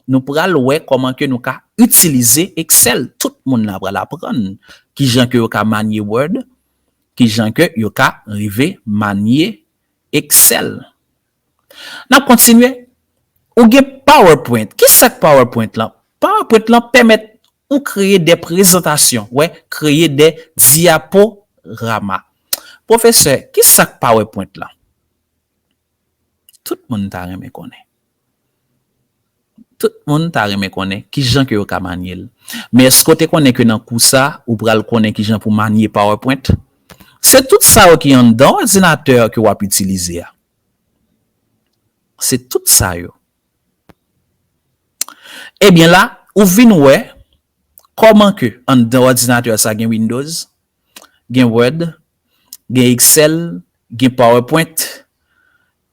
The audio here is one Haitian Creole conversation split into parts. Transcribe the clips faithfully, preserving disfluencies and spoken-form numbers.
Nou pral wè kòman ke nou ka itilize Excel. Tout moun la pral aprann kijan ke yo ka manye Word, kijan ke yo ka rive manye Excel. N ap kontinye. Ou gen PowerPoint. Ki sa k PowerPoint lan? PowerPoint lan pèmèt ou kreye de prezantasyon, wè, kreye de dyaporama. Pwofesè, ki sa k PowerPoint lan? Tout moun ta renmen konnen. Tout moun ta renmen konnen kijan ke yo ka manye l. Men èske w te konnen ke nan kou sa, ou pral konnen kijan pou manye PowerPoint? Se tout sa yo ki anndan òdinatè ke w ap itilize a. Se tout sa yo. Ebyen la, ou vin wè kòman ke anndan òdinatè sa gen Windows, gen Word, gen Excel, gen PowerPoint,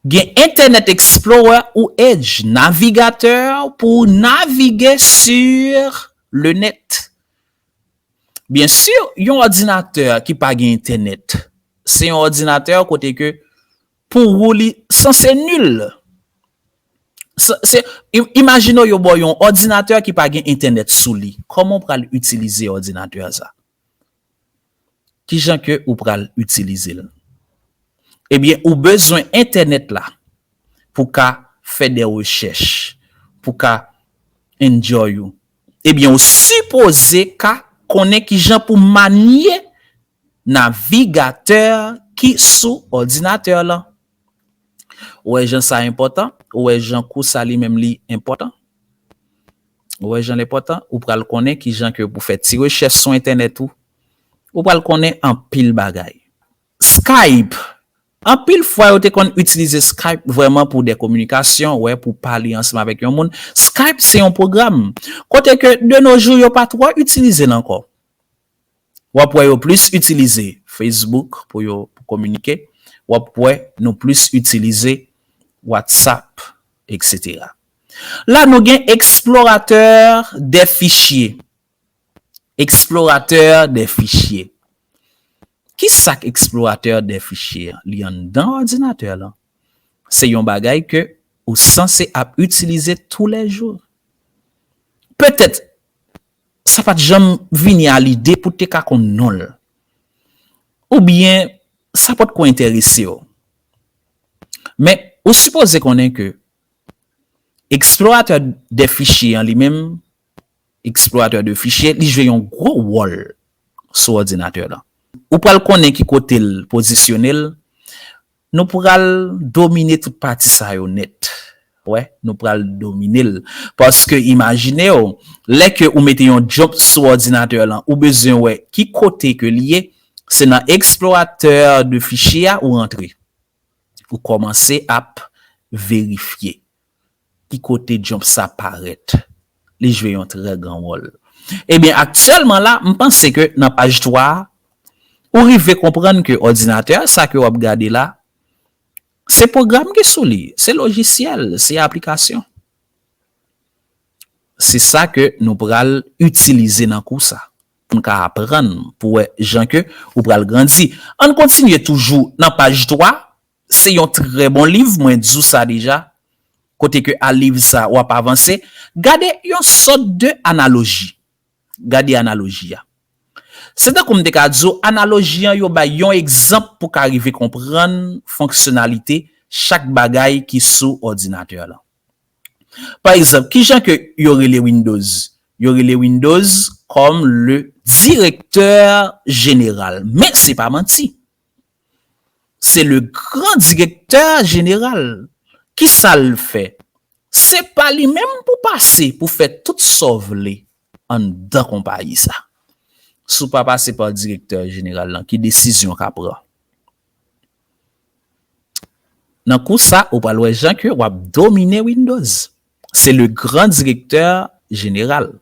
gen Internet Explorer ou Edge, navigatè pou navige sur le net. Byen si, yon òdinatè ki pa gen entènèt, se yon òdinatè kote ke pou ou li sanse nil. Se, se, im- imajine w yo ba w yon òdinatè ki pa gen entènèt sou li. Kòman w pral itilize òdinatè sa? Kijan ke ou pral itilize l? Ebyen, ou bezwen entènèt la pou ka fè de rechèch, pou ka enjoy ou. Ebyen, ou sipoze ka konnen kijan pou manye navigatè ki sou òdinatè lan. Ou wè jan sa enpòtan? Ou wè jan kou sa li menm li enpòtan? Ou wè jan l enpòtan? Ou pral konnen kijan ke pou fè ti rechèch sou entènèt ou. Ou pral konnen anpil bagay. Skype. Anpil fwa yo te konn itilize Skype vrèman pou de kominikasyon, wè, pou pale ansanm avèk yon moun. Skype se yon pwogram kote ke de nos jours yo pa twò itilize l ankò. W ap wè yo plis itilize Facebook pou yo pou kominike. W ap wè nou plis itilize WhatsApp, et cetera. La nou gen explorateur des fichiers. Explorateur des fichiers. Ki sa k explorateur des fichiers an? Li anndan òdinatè lan. Se yon bagay ke ou sanse ap itilize toulèjou. Petèt, sa pa t janm vini a lide pou te ka konn non l. Oubyen, sa potko enterese w. Men, ou sipoze konnen ke explorateur des fichiers an li menm, explorateur de fichiers, li jwe yon gwo wòl sou òdinatè lan. Ou pral konnen ki kote l pozisyone l. Nou pral domine tout pati sa yo nèt. Wè, nou pral domine l. Paske imajine w, lè ke ou mete yon jump sou òdinatè lan, ou bezwen wè ki kote ke li ye, se nan explorateur de fichiers a ou rantre. Ou kòmanse ap verifye ki kote jump sa parèt. Li jwe yon trè gran wòl. Ebyen, aktyèlman la, m panse ke nan paj twa a, ou rive konprann ke òdinatè sa ke w ap gade la, se pwogram ki sou li, se lojisyèl, se aplikasyon. Se sa ke nou pral itilize nan kou sa. Pou n ka aprann, pou wè jan ke ou pral grandi. Ann kontinye toujou nan paj twa, se yon trè bon liv, mwen di w sa deja. Kote ke a liv sa, w ap avanse. Gade yon sòt de analoji. Gade analoji a. Se tankou m te ka di w, analoji an yo bay yon egzanp pou ka rive konprann fonksyonalite chak bagay ki sou òdinatè lan. Pa egzanp, kijan ke yo rele Windows? Yo rele Windows comme le directeur général. Men se pa manti. Se le grand directeur général. Kisa l fè? Se pa li menm pou pase pou fè tout sa w vle anndan konpayi sa. Si w pa pase pa direktè jeneral lan, ki desizyon w ka pran? Nan kou sa, ou pral wè jan ke w ap domine Windows. Se le grand directeur général.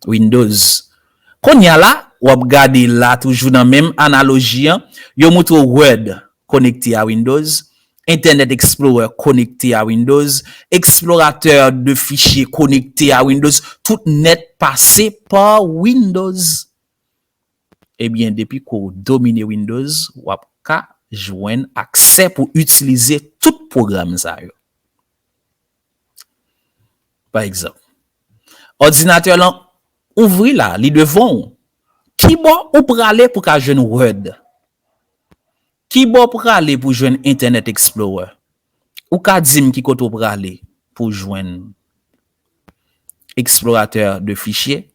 Windows. Kounye a la, w ap gade la, toujou nan menm analoji an, yo moutre w Word konekte a Windows, Internet Explorer konekte a Windows, explorateur de fichiers konekte a Windows, tout nèt pase pa Windows. Ebyen, depi ke w domine Windows, w ap ka jwenn aksè pou itilize tout pwogram sa yo. pa egzanp. Òdinatè lan ouvri la, li devan w. Ki bò ou prale pou ka jwenn Word? Ki bò w prale pou jwenn Internet Explorer? Ou ka di m ki kote w prale pou jwenn explorateur de fichier?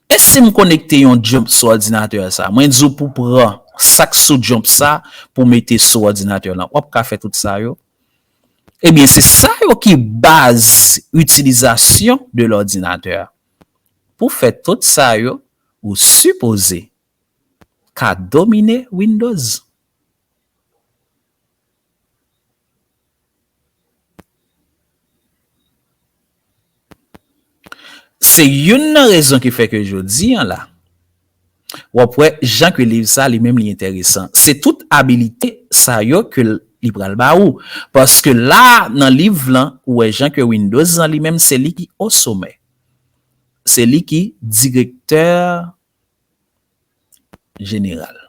E si m konekte yon jump sou òdinatè sa? Mwen di w pou pran sa k sou jump sa pou mete sou òdinatè lan. W ap ka fè tout sa yo? Ebyen, se sa yo ki baz itilizasyon de l'ordinateur. Pou fè tout sa yo, ou sipoze ka domine Windows. Se youn nan rezon ki fè ke jodi an la, w ap wè jan ke liv sa li menm li enteresan. Se tout abilite sa yo ke l- li pral ba ou. Paske la, nan liv lan, ou wè jan ke Windows lan li menm, se li ki o somè. Se li ki direktè jeneral.